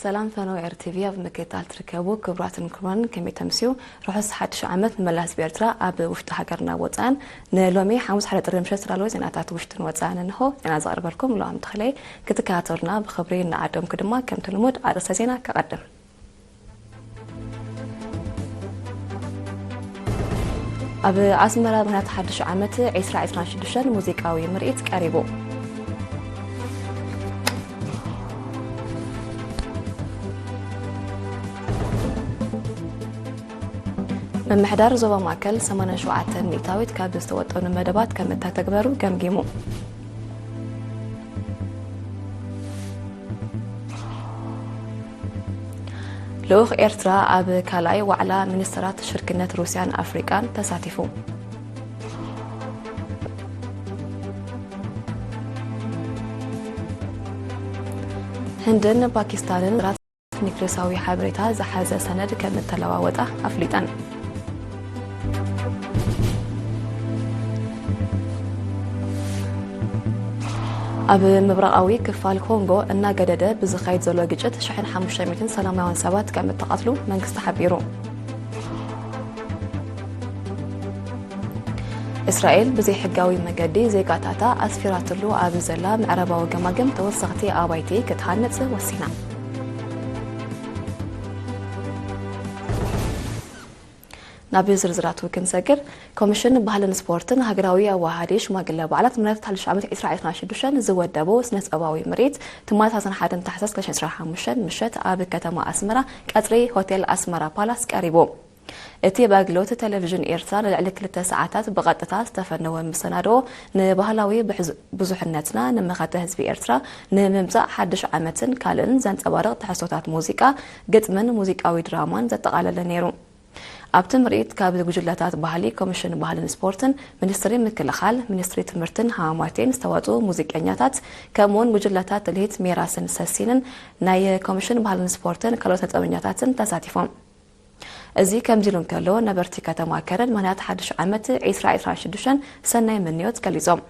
ሰላም ፈነው ኤር ቲቪ ኣብ ምክትታል ትርከቡ ክቡራትን ክቡራን፣ ከመይ ተምስዩ? ርሑስ ሓድሽ ዓመት ንመላእ ህዝቢ ኤርትራ ኣብ ውሽጢ ሃገርና ወጻእን። ንሎሚ ሓሙስ ሓደ ጥሪ ምሸት ዝዳለወ ዜናታት ውሽጥን ወጻእን እንሆ። ዜና ዘቕርበልኩም ሉኣም ተኽለይ። ክትከታተሉና ብኽብሪ እናዓደምኩ ድማ ከምቲ ልሙድ ኣርእስተ ዜና ከቐድም። ኣብ ኣስመራ ምኽንያት ሓድሽ ዓመት ዕስራ ዕስራን ሽዱሽተን ሙዚቃዊ ምርኢት ቀሪቡ። ምምሕዳር ዞባ ማእከል ሰማንያን ሸውዓተን ሚእታዊት ካብ ዝተወጠኑ መደባት ከም እተተግበሩ ገምጊሙ። ልኡኽ ኤርትራ ኣብ ካልኣይ ዋዕላ ሚኒስተራት ሽርክነት ሩስያን ኣፍሪቃን ተሳቲፉ። ህንድን ፓኪስታንን ኒክሌሳዊ ሓበሬታ ዝሓዘ ሰነድ ከም እተለዋወጣ ኣፍሊጠን። ኣብ ምብራቓዊ ክፋል ኮንጎ እናገደደ ብዝኸይድ ዘሎ ግጭት ሽሕን ሓሙሽተ ሚእትን ሰላማውያን ሰባት ከም እተቐትሉ መንግስቲ ሓቢሩ። እስራኤል ብዘይሕጋዊ መገዲ ዜጋታታ ኣስፊራትሉ ኣብ ዘላ ምዕራባዊ ገማግም ተወሰኽቲ ኣባይቲ ክትሃንጽ ወሲና። ናብ ዝርዝራቱ ክንሰግር፣ ኮሚሽን ባህልን ስፖርትን ሃገራዊ ኣዋሃዲ ሽማግለ በዓላት ምሕረት ሓድሽ ዓመት ዕስራ ዕስራን ሽዱሽተን ዝወደቦ ስነ-ጥበባዊ ምርኢት ትማሊ ሰላሳን ሓደን ታሕሳስ ክልተ ሺሕ ዕስራን ሓሙሽተን ምሸት ኣብ ከተማ ኣስመራ ቀጽሪ ሆቴል ኣስመራ ፓላስ ቀሪቡ። እቲ ብኣገልግሎት ቴሌቪዥን ኤርትራ ንልዕሊ ክልተ ሰዓታት ብቐጥታ ዝተፈነወ መሰናድኦ፣ ንባህላዊ ብሕዝ-፣ ብዙሕነትና፣ ንመኸተ ህዝቢ ኤርትራ፣ ንምምጻእ ሓድሽ ዓመትን ካልእን ዘንጸባርቕ ትሕዝቶታት ሙዚቃ፣ ግጥምን ሙዚቃዊ ድራማን ዘጠቓለለ ነይሩ። ኣብቲ ምርኢት ካብ ጉጅለታት ባህሊ፣ ኮሚሽን ባህልን ስፖርትን፣ ሚኒስትሪ ምክልኻል፣ ሚኒስትሪ ትምህርትን ሃማማቴን ዝተዋጽኡ ሙዚቀኛታት፣ ከምኡውን ጉጅለታት ትልሂት ሜራስን ሰሲንን፣ ናይ ኮሚሽን ባህልን ስፖርትን ካልኦት ነጥበኛታትን ተሳቲፎም። እዚ ከምዚ ኢሉ እንከሎ፣ ነበርቲ ከተማ ከረን ምኽንያት ሓድሽ ዓመት ዕስራ ዕስራን ሽዱሽተን ሰናይ ምንዮት ገሊጾም።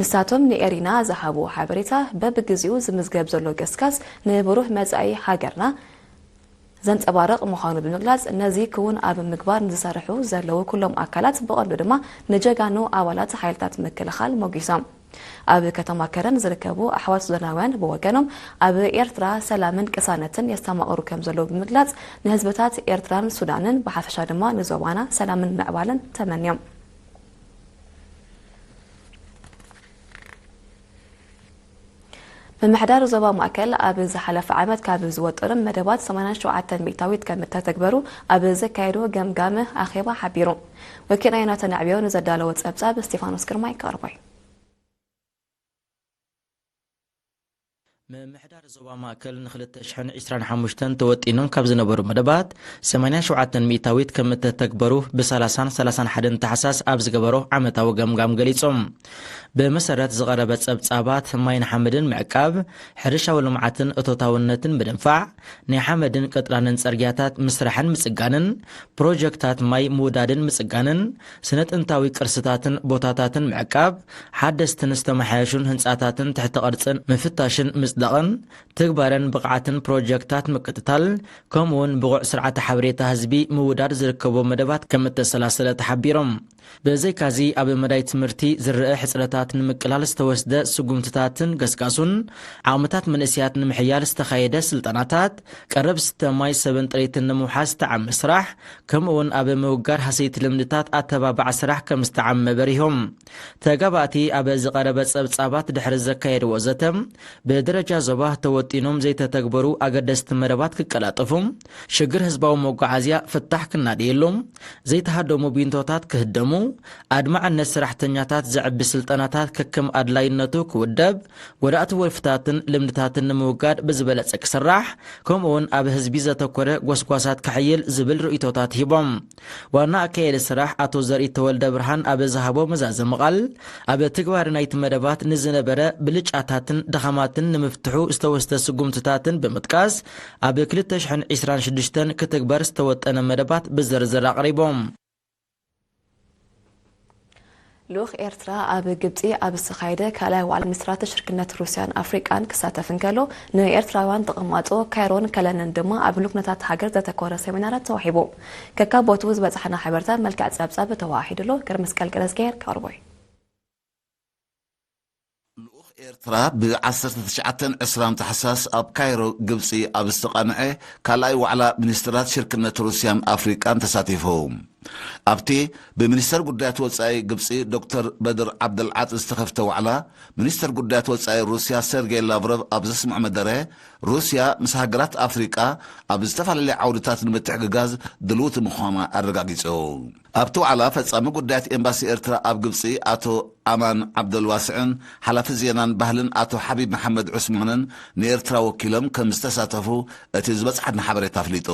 ንሳቶም ንኤሪና ዝሃብዎ ሓበሬታ፣ በብግዜኡ ዝምዝገብ ዘሎ ገስጋስ ንብሩህ መጻኢ ሃገርና ዘንጸባርቕ ምዃኑ ብምግላጽ፣ ነዚ ክውን ኣብ ምግባር ንዝሰርሑ ዘለዉ ኩሎም ኣካላት፣ ብቐንዱ ድማ ንጀጋኑ ኣባላት ሓይልታት ምክልኻል ሞጒሶም። ኣብ ከተማ ከረን ዝርከቡ ኣሕዋት ሱዳናውያን ብወገኖም፣ ኣብ ኤርትራ ሰላምን ቅሳነትን የስተማቕሩ ከም ዘለዉ ብምግላጽ፣ ንህዝብታት ኤርትራን ሱዳንን ብሓፈሻ ድማ ንዞባና ሰላምን ምዕባለን ተመንዮም። ምምሕዳር ዞባ ማእከል ኣብ ዝሓለፈ ዓመት ካብ ዝወጠኑ መደባት ሰማንያን ሸውዓተን ሚእታዊት ከም እተተግበሩ ኣብ ዘካየዶ ገምጋም ኣኼባ ሓቢሩ። ወኪልና ዮናታን ኣዕብዮ ንዘዳለዎ ጸብጻብ እስጢፋኖስ ግርማይ ከቕርቦ እዩ። ምምሕዳር ዞባ ማእከል ንክልተ ሽሕን ዕስራን ሓሙሽተን ተወጢኖም ካብ ዝነበሩ መደባት ሰማንያን ሸውዓተን ሚእታዊት ከም እተተግበሩ ብሰላሳን ሰላሳን ሓደን ታሕሳስ ኣብ ዝገበሮ ዓመታዊ ገምጋም ገሊጾም። ብመሰረት ዝቐረበ ጸብጻባት፣ ማይን ሓመድን ምዕቃብ፣ ሕርሻዊ ልምዓትን እቶታውነትን ምድንፋዕ፣ ናይ ሓመድን ቀጥራንን ጸርግያታት ምስራሕን ምጽጋንን፣ ፕሮጀክታት ማይ ምውዳድን ምጽጋንን፣ ስነ ጥንታዊ ቅርስታትን ቦታታትን ምዕቃብ፣ ሓደስትን ዝተመሓየሹን ህንጻታትን ትሕተ ቅርጽን ምፍታሽን ምጽዳቕን፣ ትግባረን ብቕዓትን ፕሮጀክታት ምክትታል፣ ከምኡውን ብቑዕ ስርዓተ ሓበሬታ ህዝቢ ምውዳድ ዝርከቦ መደባት ከም እተሰላሰለ ተሓቢሮም። ብዘይካዚ፣ ኣብ መዳይ ትምህርቲ ዝረአ ሕጽረታት ንምቅላል ዝተወስደ ስጉምትታትን ገስጋሱን፣ ዓቕምታት መንእሰያት ንምሕያል ዝተኻየደ ስልጠናታት፣ ቀረብ ዝስተ ማይ ሰብን ጥሪትን ንምውሓስ ዝተዓመ ስራሕ፣ ከምኡውን ኣብ ምውጋድ ሃሰይቲ ልምድታት ኣተባባዕ ስራሕ ከም ዝተዓመ በሪሆም። ተጋባእቲ ኣብ ዝቐረበ ጸብጻባት ድሕሪ ዘካየድዎ ዘተ፣ ብደረጃ ዞባ ተወጢኖም ዘይተተግበሩ ኣገደስቲ መደባት ክቀላጠፉ፣ ሽግር ህዝባዊ መጓዓዝያ ፍታሕ ክናደየሉ፣ ዘይተሃደሙ ቢንቶታት ክህደሙ፣ ኣድማዕነት ሰራሕተኛታት ዘዕቢ ስልጠናታት ከከም ኣድላይነቱ ክውደብ፣ ጎዳእቲ ወልፍታትን ልምድታትን ንምውጋድ ብዝበለጸ ክስራሕ፣ ከምኡውን ኣብ ህዝቢ ዘተኮረ ጎስጓሳት ክሕይል ዝብል ርእይቶታት ሂቦም። ዋና ኣካያዲ ስራሕ ኣቶ ዘርኢ ተወልደ ብርሃን ኣብ ዝሃቦ መዛዘሚ ቃል፣ ኣብ ትግባረ ናይቲ መደባት ንዝነበረ ብልጫታትን ድኻማትን ንምፍትሑ ዝተወስደ ስጉምትታትን ብምጥቃስ፣ ኣብ ክልተ ሽሕን ዕስራን ሽዱሽተን ክትግበር ዝተወጠነ መደባት ብዝርዝር ኣቕሪቦም። ልኡኽ ኤርትራ ኣብ ግብጺ ኣብ ዝተኻየደ ካልኣይ ዋዕላ ሚኒስትራት ሽርክነት ሩስያን ኣፍሪቃን ክሳተፍ እንከሎ፣ ንኤርትራውያን ተቐማጦ ካይሮን ከለንን ድማ ኣብ ህሉው ኩነታት ሃገር ዘተኮረ ሰሚናራት ተዋሂቡ። ከካብ ቦትኡ ዝበጻሕና ሓበሬታ መልክዕ ጸብጻብ ተዋሂዱሎ። ገርመስቀል ገረዝግሄር ከቕርቦ እዩ። ልኡኽ ኤርትራ ብ19 ዕስራን ታሕሳስ ኣብ ካይሮ ግብጺ ኣብ ዝተቓንዐ ካልኣይ ዋዕላ ሚኒስትራት ሽርክነት ሩስያን ኣፍሪቃን ተሳቲፉ። ኣብቲ ብሚኒስተር ጉዳያት ወጻኢ ግብጺ ዶክተር በድር ዓብደልዓጥ ዝተኸፍተ ዋዕላ፣ ሚኒስተር ጉዳያት ወጻኢ ሩስያ ሰርጌይ ላቭሮቭ ኣብ ዘስምዖ መደረ፣ ሩስያ ምስ ሃገራት ኣፍሪቃ ኣብ ዝተፈላለየ ዓውድታት ንምትሕግጋዝ ድልውቲ ምዃና ኣረጋጊጹ። ኣብቲ ዋዕላ ፈጻሚ ጉዳያት ኤምባሲ ኤርትራ ኣብ ግብጺ ኣቶ ኣማን ዓብደልዋስዕን ሓላፊ ዜናን ባህልን ኣቶ ሓቢብ መሓመድ ዑስማንን ንኤርትራ ወኪሎም ከም ዝተሳተፉ እቲ ዝበጽሓትና ሓበሬታ ኣፍሊጡ።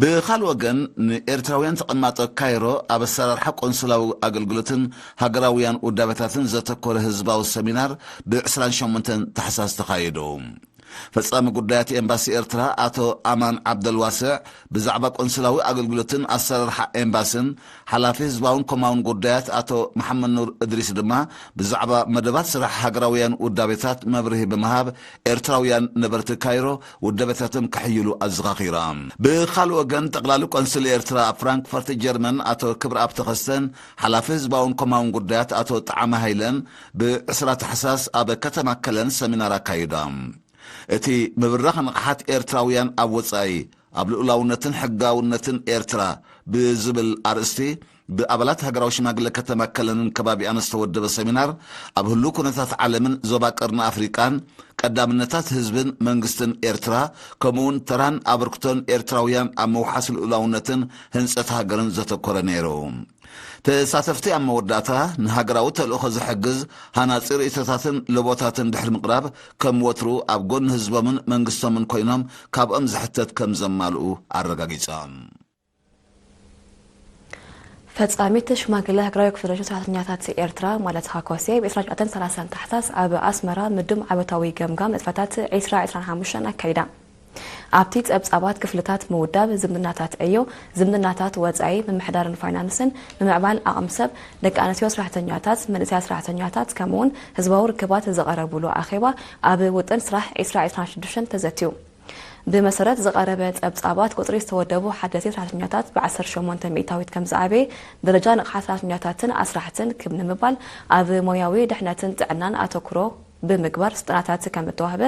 ብኻልእ ወገን፣ ንኤርትራውያን ተቐማጦ ካይሮ ኣብ ኣሰራርሓ ቆንስላዊ ኣገልግሎትን ሃገራውያን ውዳበታትን ዘተኮረ ህዝባዊ ሰሚናር ብ28 ታሕሳስ ተኻይዱ። ፈጻሚ ጉዳያት ኤምባሲ ኤርትራ ኣቶ ኣማን ዓብደልዋስዕ ብዛዕባ ቆንስላዊ ኣገልግሎትን ኣሰራርሓ ኤምባስን፣ ሓላፊ ህዝባውን ኮማውን ጉዳያት ኣቶ መሓመድ ኑር እድሪስ ድማ ብዛዕባ መደባት ስራሕ ሃገራውያን ውዳቤታት መብርሂ ብምሃብ፣ ኤርትራውያን ነበርቲ ካይሮ ውዳቤታቶም ከሕይሉ ኣዘኻኺራ። ብኻልእ ወገን፣ ጠቕላሊ ቆንስል ኤርትራ ኣብ ፍራንክፈርት ጀርመን ኣቶ ክብረኣብ ተኸስተን ሓላፊ ህዝባውን ኮማውን ጉዳያት ኣቶ ጠዓመ ሃይለን ብ20 ታሕሳስ ኣብ ከተማ ከለን ሰሚናር ኣካይዶም። እቲ ምብራኽ ንቕሓት ኤርትራውያን ኣብ ወጻኢ፣ ኣብ ልኡላውነትን ሕጋውነትን ኤርትራ ብዝብል ኣርእስቲ፣ ብኣባላት ሃገራዊ ሽማግለ ከተማ ከለንን ከባቢኣን ዝተወደበ ሰሚናር፣ ኣብ ህሉው ኩነታት ዓለምን ዞባ ቀርኒ ኣፍሪቃን፣ ቀዳምነታት ህዝብን መንግስትን ኤርትራ፣ ከምኡውን ተራን ኣበርክቶን ኤርትራውያን ኣብ ምውሓስ ልኡላውነትን ህንጸት ሃገርን ዘተኮረ ነይሩ። ተሳተፍቲ ኣብ መወዳእታ፣ ንሃገራዊ ተልእኾ ዝሕግዝ ሃናጺ ርእይቶታትን ለቦታትን ድሕሪ ምቕራብ፣ ከም ወትሩ ኣብ ጎኒ ህዝቦምን መንግስቶምን ኮይኖም ካብኦም ዝሕተት ከም ዘማልኡ ኣረጋጊጾም። ፈጻሚት ሽማግለ ሃገራዊ ኮንፈደሬሽን ሰራሕተኛታት ኤርትራ ማለት ሃኮሴ ብ29 ታሕሳስ ኣብ ኣስመራ ምዱም ዓመታዊ ገምጋም ንጥፈታት 2025 ኣካይዳ። ኣብቲ ጸብጻባት ክፍልታት ምውዳብ ዝምድናታት ዕዮ፣ ዝምድናታት ወጻኢ፣ ምምሕዳርን ፋይናንስን፣ ምምዕባል ዓቕሚ ሰብ፣ ደቂ ኣንስትዮ ሰራሕተኛታት፣ መንእሰያት ሰራሕተኛታት ከምኡውን ህዝባዊ ርክባት ዝቐረብሉ ኣኼባ ኣብ ውጥን ስራሕ 2026 ተዘትዩ። ብመሰረት ዝቐረበ ጸብጻባት ቁጽሪ ዝተወደቡ ሓደስቲ ሰራሕተኛታት ብ18 ሚእታዊት ከም ዝዓበየ፣ ደረጃ ንቕሓት ሰራሕተኛታትን ኣስራሕትን ክብ ንምባል ኣብ ሞያዊ ድሕነትን ጥዕናን ኣተኩሮ ብምግባር ስልጠናታት ከም እተዋህበ፣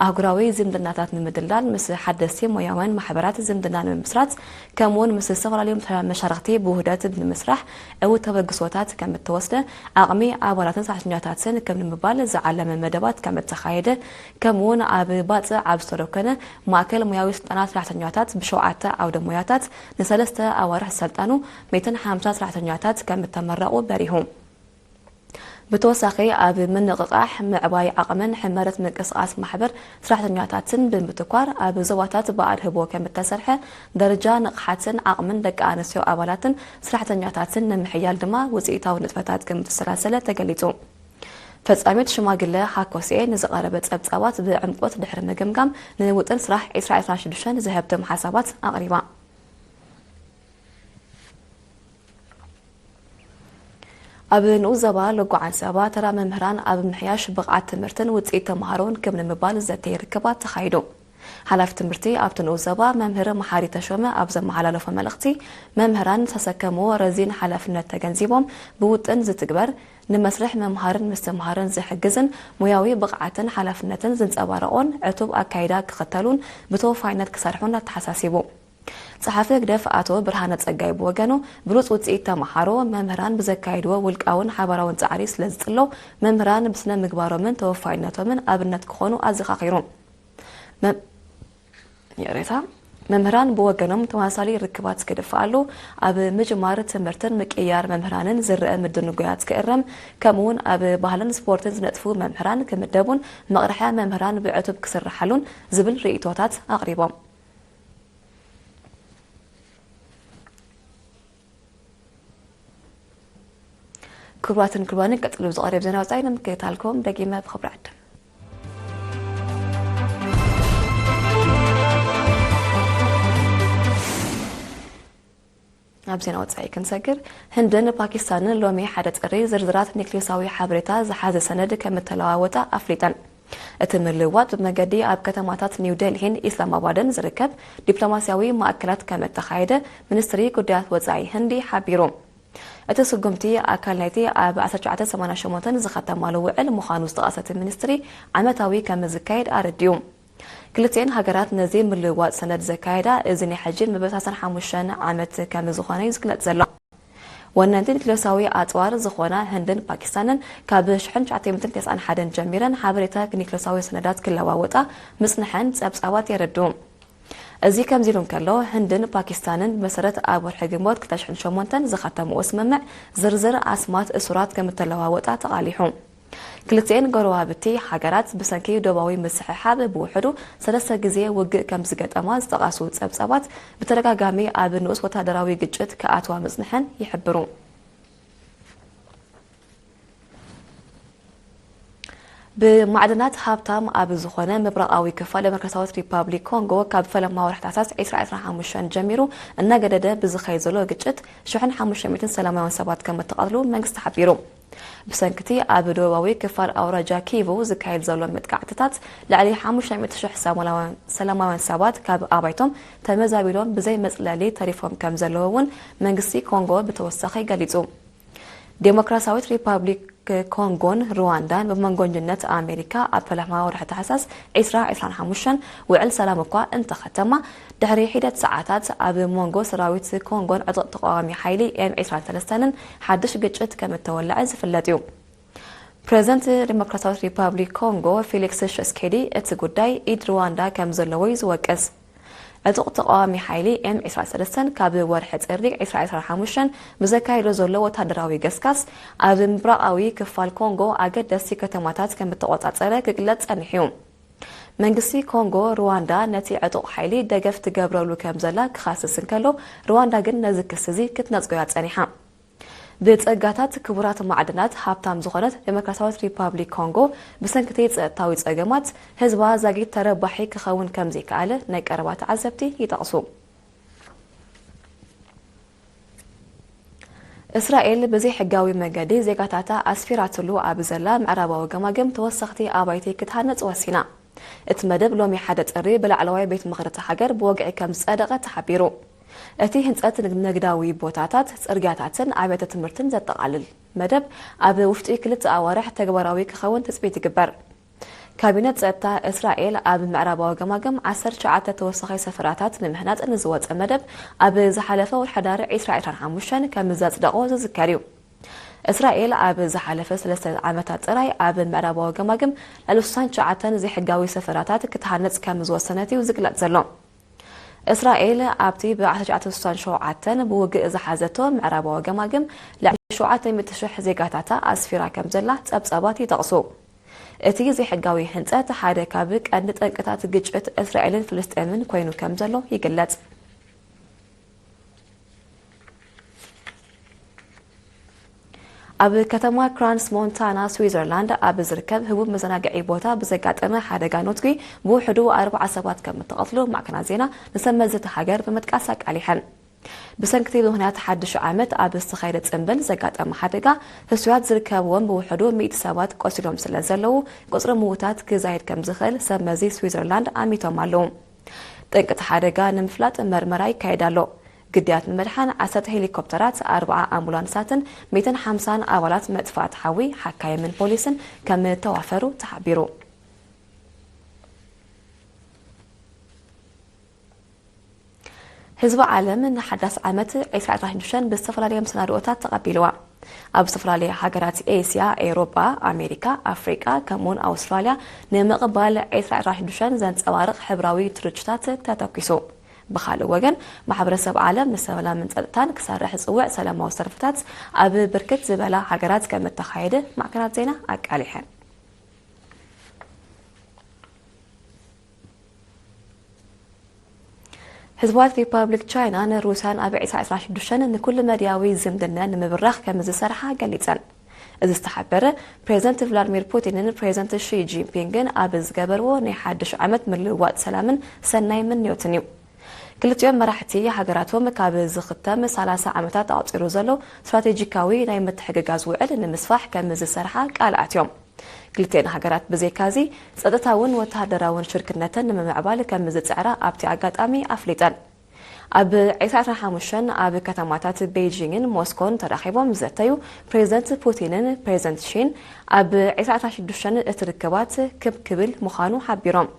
ኣህጉራዊ ዝምድናታት ንምድልዳል ምስ ሓደስቲ ሞያውያን ማሕበራት ዝምድና ንምምስራት ከምኡውን ምስ ዝተፈላለዩ መሻርኽቲ ብውህደት ብምስራሕ ዕዉት ተበግሶታት ከም እተወስደ፣ ዓቕሚ ኣባላትን ሰራሕተኛታትን ከም ንምባል ዝዓለመ መደባት ከም እተኻየደ፣ ከምኡውን ኣብ ባጽዕ ኣብ ዝተደኮነ ማእከል ሞያዊ ስልጠና ሰራሕተኛታት ብሸውዓተ ዓውደ ሞያታት ንሰለስተ ኣዋርሕ ዝሰልጠኑ 150 ሰራሕተኛታት ከም እተመረቑ በሪሁ። ብተወሳኺ ኣብ ምንቕቓሕ ምዕባይ ዓቕምን ሕመረት ምንቅስቓስ ማሕበር ሰራሕተኛታትን ብምትኳር ኣብ ዞባታት ብኣድህቦ ከም እተሰርሐ፣ ደረጃ ንቕሓትን ዓቕምን ደቂ ኣንስትዮ ኣባላትን ሰራሕተኛታትን ንምሕያል ድማ ውፅኢታዊ ንጥፈታት ከም እተሰላሰለ ተገሊጹ። ፈጻሚት ሽማግለ ሃኮስኤ ንዝቐረበ ጸብጻባት ብዕምቆት ድሕሪ ምግምጋም ንውጥን ስራሕ 2026 ዝሀብትም ሓሳባት ኣቕሪባ። ኣብ ንኡስ ዞባ ሎጎ ዓንሰባ ተራ መምህራን ኣብ ምሕያሽ ብቕዓት ትምህርትን ውፅኢት ተምሃሮን ክብ ንምባል ዘተየ ርክባት ተኻይዱ። ሓላፊ ትምህርቲ ኣብቲ ንኡስ ዞባ መምህር መሓሪ ተሾመ ኣብ ዘመሓላለፎ መልእኽቲ፣ መምህራን ዝተሰከምዎ ረዚን ሓላፍነት ተገንዚቦም ብውጥን ዝትግበር ንመስርሕ ምምሃርን ምስትምሃርን ዝሕግዝን ሞያዊ ብቕዓትን ሓላፍነትን ዝንፀባረቖን ዕቱብ ኣካይዳ ክኽተሉን ብተወፋይነት ክሰርሑን ኣተሓሳሲቡ። ጸሓፊ ህግደፍ ኣቶ ብርሃነ ጸጋይ ብወገኑ፣ ብሉጽ ውጽኢት ተመሃሮ መምህራን ብዘካየድዎ ውልቃውን ሓባራውን ጻዕሪ ስለ ዝጽሎ፣ መምህራን ብስነ ምግባሮምን ተወፋይነቶምን ኣብነት ክኾኑ ኣዘኻኺሩ። መ-፣ ይቕሬታ። መምህራን ብወገኖም ተመሳሳሊ ርክባት ክድፍኣሉ፣ ኣብ ምጅማር ትምህርትን ምቅያር መምህራንን ዝረአ ምድንጓያት ክእረም፣ ከምኡውን ኣብ ባህልን ስፖርትን ዝነጥፉ መምህራን ክምደቡን መቕርሐ መምህራን ብዕቱብ ክስርሓሉን ዝብል ርእይቶታት ኣቕሪቦም። ክቡራትን ክቡራንን፣ ቀጺሉ ዝቐርብ ዜና ወጻኢ ንምክትታልኩም ደጊመ ብኽብሪ ዕድም። ናብ ዜና ወጻኢ ክንሰግር፣ ህንድን ፓኪስታንን ሎሚ ሓደ ጥሪ ዝርዝራት ኒክሌሳዊ ሓበሬታ ዝሓዘ ሰነድ ከም እተለዋወጣ ኣፍሊጠን። እቲ ምልውዋጥ ብመገዲ ኣብ ከተማታት ኒው ዴልሂን ኢስላማባድን ዝርከብ ዲፕሎማስያዊ ማእከላት ከም እተኻየደ ሚኒስትሪ ጉዳያት ወጻኢ ህንዲ ሓቢሩ። እቲ ስጉምቲ ኣካል ናይቲ ኣብ ኣስራ ትሽዓተ ሰማንያ ሸሞንተ ዝኸተማሉ ውዕል ምዃኑ ዝጠቐሰ እቲ ሚኒስትሪ፣ ዓመታዊ ከም ዝካየድ ኣረዲኡ። ክልቲኤን ሃገራት ነዚ ምልውዋጥ ሰነድ ዘካየዳ እዚ ናይ ሕጂ ንመበል ሰላሳን ሓሙሽተን ዓመት ከም ዝኾነ እዩ ዝግለጽ ዘሎ። ወነንቲ ኒክሌሳዊ ኣጽዋር ዝኾና ህንድን ፓኪስታንን ካብ ሽሕን ትሽዓተ ሚእትን ተስዓን ሓደን ጀሚረን ሓበሬታ ኒክሌሳዊ ሰነዳት ክለዋወጣ ምጽንሐን ጸብጻባት የረድኡ። እዚ ከምዚ ኢሉ እንከሎ፣ ህንድን ፓኪስታንን ብመሰረት ኣብ ወርሒ ግንቦት ክልተ ሽሕን ሸሞንተን ዝኸተምኦ ስምምዕ ዝርዝር ኣስማት እሱራት ከም እተለዋወጣ ተቓሊሑ። ክልቲኤን ጎረባብቲ ሃገራት ብሰንኪ ዶባዊ ምስሕሓብ ብውሕዱ ሰለስተ ግዜ ውግእ ከም ዝገጠማ ዝጠቐሱ ጸብጻባት፣ ብተደጋጋሚ ኣብ ንኡስ ወታደራዊ ግጭት ክኣትዋ ምጽንሐን ይሕብሩ። ብማዕድናት ሃብታም ኣብ ዝኾነ ምብራቓዊ ክፋል ደሞክራሲያዊት ሪፓብሊክ ኮንጎ፣ ካብ ፈለማ ወርሒ ታሕሳስ ዕስራ ዕስራን ሓሙሽተን ጀሚሩ እናገደደ ብዝኸይድ ዘሎ ግጭት ሽሕን ሓሙሽተ ሚእትን ሰላማውያን ሰባት ከም እተቐትሉ መንግስቲ ሓቢሩ። ብሰንክቲ ኣብ ደቡባዊ ክፋል ኣውራጃ ኪቩ ዝካየድ ዘሎ መጥቃዕትታት፣ ልዕሊ ሓሙሽተ ሚእቲ ሽሕ ሰላማውያን ሰባት ካብ ኣባይቶም ተመዛቢሎም ብዘይ መጽለሊ ተሪፎም ከም ዘለዉ እውን መንግስቲ ኮንጎ ብተወሳኺ ገሊጹ። ዴሞክራሲያዊት ሪፓብሊክ ኮንጎን ሩዋንዳን ብመንጎኝነት ኣሜሪካ ኣብ ፈለማ ወርሒ ታሕሳስ ዕስራ ዕስራን ሓሙሽተን ውዕል ሰላም እኳ እንተኸተማ፣ ድሕሪ ሒደት ሰዓታት ኣብ መንጎ ሰራዊት ኮንጎን ዕጡቕ ተቓዋሚ ሓይሊ ኤም ዕስራን ሰለስተን ሓድሽ ግጭት ከም እተወለዐ ዝፍለጥ እዩ። ፕሬዝደንት ዴሞክራሲያዊት ሪፓብሊክ ኮንጎ ፊሊክስ ሸስኬዲ እቲ ጉዳይ ኢድ ሩዋንዳ ከም ዘለዎ እዩ ዝወቅስ። ዕጡቕ ተቓዋሚ ሓይሊ ኤም ዕስራን ሰለስተን ካብ ወርሒ ጥሪ ዕስራ ዕስራን ሓሙሽተን ብዘካየዶ ዘሎ ወታደራዊ ገስጋስ፣ ኣብ ምብራቓዊ ክፋል ኮንጎ ኣገደስቲ ከተማታት ከም እተቖጻጸረ ክግለጽ ጸኒሑ እዩ። መንግስቲ ኮንጎ፣ ሩዋንዳ ነቲ ዕጡቕ ሓይሊ ደገፍ ትገብረሉ ከም ዘላ ክኸስስ እንከሎ፣ ሩዋንዳ ግን ነዚ ክሲ እዚ ክትነጽጎ እያ ጸኒሓ። ብጸጋታት ክቡራት ማዕድናት ሃብታም ዝኾነት ዴሞክራሲያዊት ሪፓብሊክ ኮንጎ፣ ብሰንኪ እቲ ጸጥታዊ ጸገማት ህዝባ ዛጊት ተረባሒ ክኸውን ከም ዘይከኣለ ናይ ቀረባ ተዓዘብቲ ይጠቕሱ። እስራኤል ብዘይሕጋዊ መንገዲ ዜጋታታ ኣስፊራትሉ ኣብ ዘላ ምዕራባዊ ገማግም ተወሰኽቲ ኣባይቲ ክትሃንጽ ወሲና። እቲ መደብ ሎሚ ሓደ ጥሪ ብላዕለዋይ ቤት ምኽሪ እታ ሃገር ብወግዒ ከም ዝጸደቐ ተሓቢሩ። እቲ ህንጸት ንግዳዊ ቦታታት፣ ጽርግያታትን ኣብያተ ትምህርትን ዘጠቓልል መደብ፣ ኣብ ውሽጢ ክልተ ኣዋርሕ ተግባራዊ ክኸውን ትጽቢት ይግበር። ካቢነት ጸጥታ እስራኤል ኣብ ምዕራባዊ ገማግም ዓሰርተ ትሽዓተ ተወሳኺ ሰፈራታት ንምህናጽ ንዝወጸ መደብ፣ ኣብ ዝሓለፈ ወርሒ ሕዳር ዕስራ ዕስራን ሓሙሽተን ከም ዘጽደቖ ዝዝከር እዩ። እስራኤል ኣብ ዝሓለፈ ሰለስተ ዓመታት ጥራይ ኣብ ምዕራባዊ ገማግም ልዕሊ ስሳን ትሽዓተን ዘይሕጋዊ ሰፈራታት ክትሃንጽ ከም ዝወሰነት እዩ ዝግለጽ ዘሎ። እስራኤል ኣብቲ ብ ዓሰርተ ትሽዓተ ስሳን ሸውዓተን ብውግእ ዝሓዘቶ ምዕራባዊ ገማግም ልዕሊ ሸውዓተ ሚእቲ ሽሕ ዜጋታታ ኣስፊራ ከም ዘላ ጸብጻባት ይጠቕሱ። እቲ ዘይሕጋዊ ህንጸት ሓደ ካብ ቀንዲ ጠንቅታት ግጭት እስራኤልን ፍልስጤምን ኮይኑ ከም ዘሎ ይግለጽ። ኣብ ከተማ ክራንስ ሞንታና ስዊዘርላንድ ኣብ ዝርከብ ህቡብ መዘናግዒ ቦታ ብዘጋጠመ ሓደጋ ኖትጊ ብውሕዱ ኣርባዓ ሰባት ከም እተቐትሉ ማዕከናት ዜና ንሰብ መዚ እታ ሃገር ብምጥቃስ ኣቃሊሐን። ብሰንክቲ ብምኽንያት ሓድሽ ዓመት ኣብ ዝተኻየደ ጽምብል ዘጋጠመ ሓደጋ፣ ህሱያት ዝርከብዎም ብውሕዱ ሚእቲ ሰባት ቆሲሎም ስለ ዘለዉ፣ ቁጽሪ ምዉታት ክዛይድ ከም ዝኽእል ሰብ መዚ ስዊዘርላንድ ኣሚቶም ኣለዉ። ጠንቂ እቲ ሓደጋ ንምፍላጥ መርመራ ይካየድ ኣሎ። ግዳያት ንምድሓን ዓሰርተ ሄሊኮፕተራት፣ ኣርብዓ ኣምቡላንሳትን ሚእትን ሓምሳን ኣባላት መጥፋእቲ ሓዊ፣ ሓካይምን ፖሊስን ከም እተዋፈሩ ተሓቢሩ። ህዝቢ ዓለም ንሓዳስ ዓመት ዕስራ ዕስራን ሽዱሽተን ብዝተፈላለየ መሰናድኦታት ተቐቢልዋ። ኣብ ዝተፈላለየ ሃገራት ኤስያ፣ ኤውሮጳ፣ ኣሜሪካ፣ ኣፍሪቃ፣ ከምኡውን ኣውስትራልያ ንምቕባል ዕስራ ዕስራን ሽዱሽተን ዘንጸባርቕ ሕብራዊ ትርችታት ተተኲሱ። ብኻልእ ወገን፣ ማሕበረሰብ ዓለም ንሰላምን ጸጥታን ክሰርሕ ዝጽውዕ ሰላማዊ ሰልፍታት ኣብ ብርክት ዝበላ ሃገራት ከም እተኻየደ ማዕከናት ዜና ኣቃሊሐን። ህዝባዊት ሪፓብሊክ ቻይናን ሩስያን ኣብ ዕስራ ዕስራን ሽዱሽተን ንኩሉ መድያዊ ዝምድና ንምብራኽ ከም ዝሰርሓ ገሊጸን። እዚ ዝተሓበረ፣ ፕሬዝደንት ቭላድሚር ፑቲንን ፕሬዝደንት ሺ ጂንፒንግን ኣብ ዝገበርዎ ናይ ሓድሽ ዓመት ምልውዋጥ ሰላምን ሰናይ ምንዮትን እዩ። ክልቲኦም መራሕቲ ሃገራቶም ካብ ዝኽተም ሰላሳ ዓመታት ኣቑጺሩ ዘሎ ስትራቴጂካዊ ናይ ምትሕግጋዝ ውዕል ንምስፋሕ ከም ዝሰርሓ ቃል ኣትዮም። ክልቲኤን ሃገራት ብዘይካዚ ጸጥታውን ወተሃደራውን ሽርክነተን ንምምዕባል ከም ዝጽዕራ ኣብቲ ኣጋጣሚ ኣፍሊጠን። ኣብ ዕስራ ዕስራ ሓሙሽተ ኣብ ከተማታት ቤይጂንግን ሞስኮን ተራኺቦም ዘተዩ ፕሬዚደንት ፑቲንን ፕሬዚደንት ሺን፣ ኣብ ዕስራ ዕስራ ሽዱሽተ እቲ ርክባት ክብ ክብል ምዃኑ ሓቢሮም።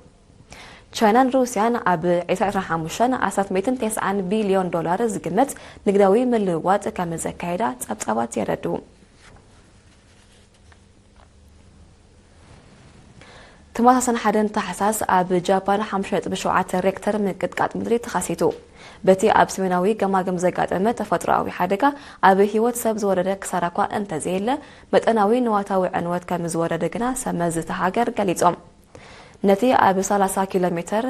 ቻይናን ሩስያን ኣብ ዕስራ ዕስራ ሓሙሽተ ኣስታት ሚእትን ተስዓን ቢልዮን ዶላር ዝግመት ንግዳዊ ምልውዋጥ ከም ዘካየዳ ጸብጻባት የረድኡ። ትማሊ ሰነ ሓደን ታሕሳስ ኣብ ጃፓን ሓሙሽተ ነጥቢ ሸውዓተ ሬክተር ምንቅጥቃጥ ምድሪ ተኸሲቱ። በቲ ኣብ ሰሜናዊ ገማግም ዘጋጠመ ተፈጥሮኣዊ ሓደጋ ኣብ ህይወት ሰብ ዝወረደ ክሳራ እኳ እንተዘየለ፣ መጠናዊ ንዋታዊ ዕንወት ከም ዝወረደ ግና ሰመዚ እታ ሃገር ገሊጾም። ነቲ ኣብ ሰላሳ ኪሎ ሜተር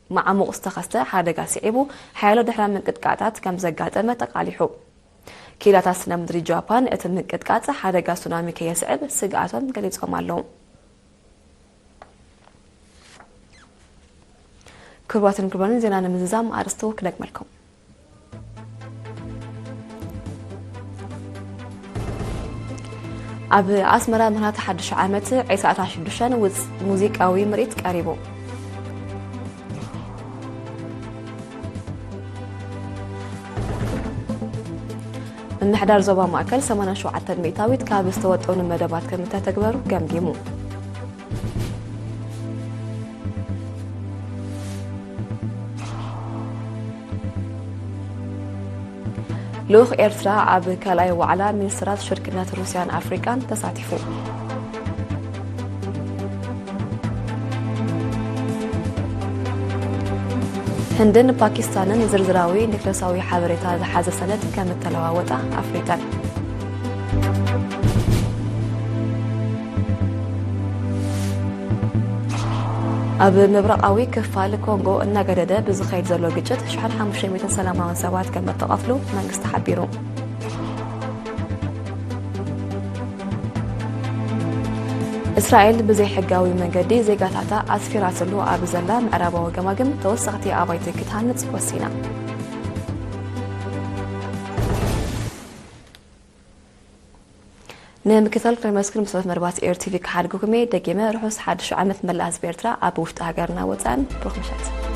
ማዕሙቕ ዝተኸስተ ሓደጋ ስዒቡ፣ ሓያሎ ድሕረ ምንቅጥቃጣት ከም ዘጋጠመ ተቃሊሑ። ክኢላታት ስነ ምድሪ ጃፓን እቲ ምንቅጥቃጥ ሓደጋ ሱናሚ ከየስዕብ ስግኣቶም ገሊጾም ኣለዉ። ክቡራትን ክቡራንን፣ ዜና ንምዝዛም ኣርእስቱ ክደግመልኩም። ኣብ ኣስመራ ምኽንያት ሓድሽ ዓመት ዕስራ ዕስራ ሽዱሽተ ውጽ-፣ ሙዚቃዊ ምርኢት ቀሪቡ። ምምሕዳር ዞባ ማእከል ሰማንያ ሸውዓተ ሚእታዊት ካብ ዝተወጠኑ መደባት ከም እተተግበሩ ገምጊሙ። ልኡኽ ኤርትራ ኣብ ካልኣይ ዋዕላ ሚኒስትራት ሽርክነት ሩስያን ኣፍሪቃን ተሳቲፉ። ህንድን ፓኪስታንን ዝርዝራዊ ኒክለሳዊ ሓበሬታ ዝሓዘ ሰነድ ከም እተለዋወጣ ኣፍሊጠን። ኣብ ምብራቓዊ ክፋል ኮንጎ እናገደደ ብዝኸይድ ዘሎ ግጭት ሽሕን ሓሙሽተ ሚእትን ሰላማውያን ሰባት ከም እተቐትሉ መንግስቲ ሓቢሩ። እስራኤል ብዘይሕጋዊ መንገዲ ዜጋታታ ኣስፊራትሉ ኣብ ዘላ ምዕራባዊ ገማግም ተወሰኽቲ ኣባይቲ ክትሃንጽ ወሲና። ንምክትታል ክነመስግን መሰረት መርባት ኤር ቲቪ ክሓድግኩም እየ። ደጊመ ርሑስ ሓድሽ ዓመት መላእ ህዝቢ ኤርትራ ኣብ ውሽጢ ሃገርና ወጻእን። ብሩኽ ምሸት።